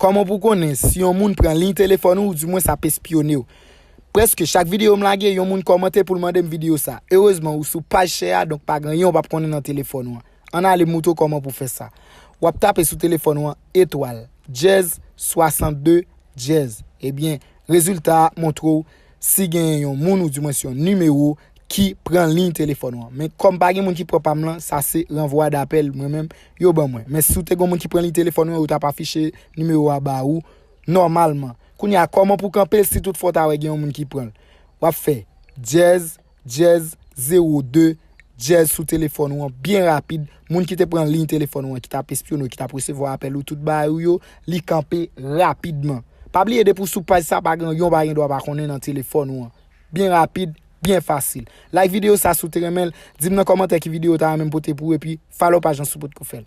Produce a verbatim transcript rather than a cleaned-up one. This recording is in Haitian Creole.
Kòman pou konnen si yon moun pran liy telefòn ou, ou dimwen sa ap espyone w? Prèske chak videyo m lage, yon moun kòmante pou l mande m videyo sa. Erezman, ou sou paj share a, donk pa gen anyen w p ap konnen nan telefòn ou an. Ann ale m moutre w kòman pou fè sa. W ap tape sou telefòn ou an etwal, dyèz, swasannde, dyèz. Ebyen, rezilta a ap montre w si genyen yon moun, ou dimwen si yon nimewo ki pran liy telefòn ou an. Men kòm pa gen moun ki pran pa m lan, sa se ranvwa dapèl mwen menm yo ban mwen. Men si w te gen moun ki pran liy telefòn ou an, yo t ap afiche nimewo a ba ou nòmalman. Kounye a, kòman pou kanpe l si tout fwa w ta wè gen yon moun ki pran l? W ap fè dyèz, dyèz, zewo de, dyèz sou telefòn ou an byen rapid. Moun ki te pran liy telefòn ou an, ki t ap espyone w, ki t ap resevwa apèl ou, tout bagay ou yo, li kanpe rapidman. Pa bliye, depi w sou paj sa, pa gen yon pa gen dwa pa konnen nan telefòn ou an. Byen rapid, byen fasil. Like videyo sa si w te renmen l, di m nan kòmantè ki videyo w ta renmen m pote pou ou, epi follow paj lan si w potko fè l.